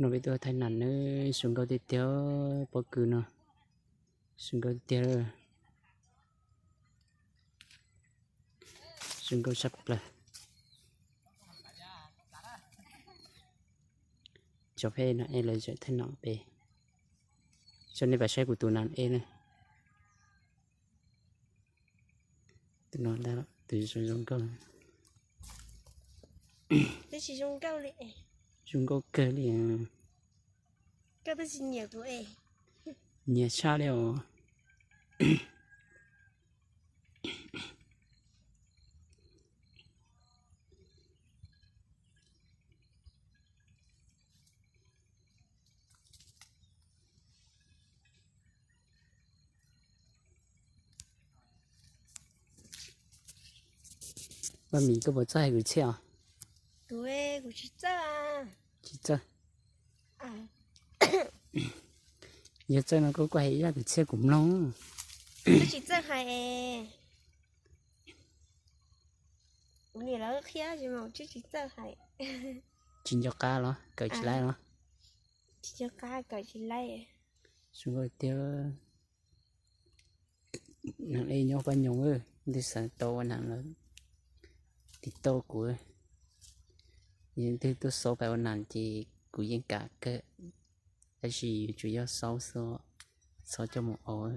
No peb tuaj thaij nam nawb, zoo nkauj tiag tiag, pob kws no zoo nkauj tiag tiag, zoo nkauj tshaj plaws. Tso peb nam ej lawv tseem thaij nam pem. Tso nej pab saib kuv tus nam ej na. Tus no tus zoo zoo nkauj. Zoo nkauj kawg li. Nyiam tshaj li os. Paj Mim, koj puas txawj hais kwv txhiaj os? Kuv tsis txawj. Tsis txawj. Yog txawj no koj kuj hais ib zaj kwv txhiaj kuv mloog. Tsis txawj hais. Kuv niam lawv qhia tsis mas tsis txawj hais. Tsis nco qab los kawm tsis laib los? Tsis nco qab kawm tsis laib. Zoo nkauj tiag. Nam ej nyob Paj Nyoog, leej twg xav tau ua nam los tiv tauj kuv. Yog leej twg tuaj xauv pais ua nam ces kuv yeej kam kawg, tab sis yuav tsum yog xauv xwb, xauv coj mus ua.